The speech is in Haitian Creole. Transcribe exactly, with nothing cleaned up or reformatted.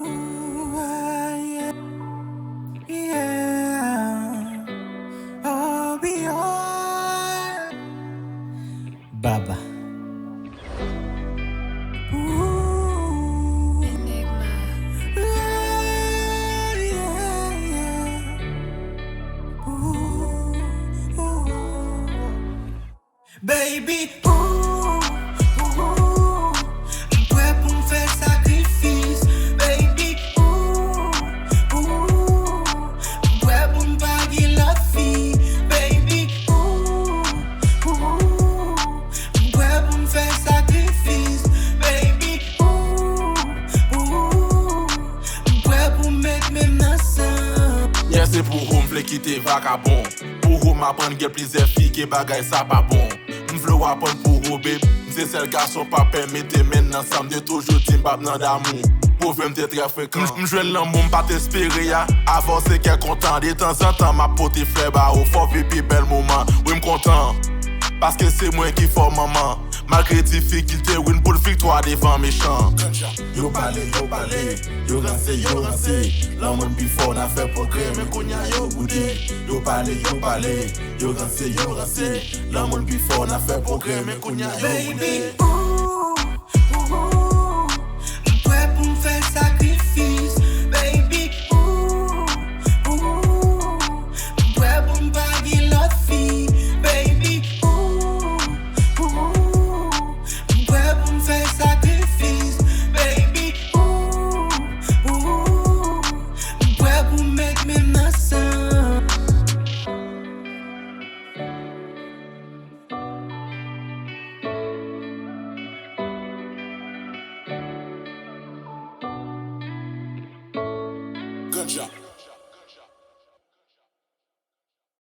Ooh, ah, yeah, yeah. Oh, be all. Baba. Ooh. Enigma. Ah, yeah, yeah. Ooh, ooh. Baby, ooh, ooh, ooh, m prè pou m fè sakrifis. Baby, ooh, ooh, ooh, m prè pou m pa gen lòt fi. Baby, ooh, ooh, ooh, m prè pou m fè sakrifis. Baby, ooh, ooh, ooh, m prè pou m met men m nan san. Yeah, se pou ou m vle kite vakabon. Pou ou m aprann gen plizyè fi ke bagay sa pa bon. M vle w aprann pou ou, babe. M se sèl gason pa pèmete men nan san m te toujou di m p ap nan damou. Pwovèm te trè frekan. M, m jwenn lanmou m pa t espere a. Avè w se kè kontan. De tanzantan m ap pote flè ba ou. Fò w viv pi bèl moman. Wi, m kontan. Paske se mwen ki fè w manman. Malgre difikilte, wi, n boul viktwa devan mechan. Yo pale, yo pale, yo ranse, yo ranse. Lanmou n pi fò, n a fè pwogrè, men kounye a yo boude. Yo pale, yo pale, yo ranse, yo ranse. Lanmou n pi fò, n a fè pwogrè, men kounye a yo boude. Baby, ooh, ooh, ooh, m prè pou m fè sakrifis. Baby, ooh, ooh, ooh, m prè pou m pa gen lòt fi. Baby, ooh, ooh, ooh, m prè pou m fè sakrifis. Baby, ooh, ooh, ooh, m prè pou m met men m nan san. Ganja.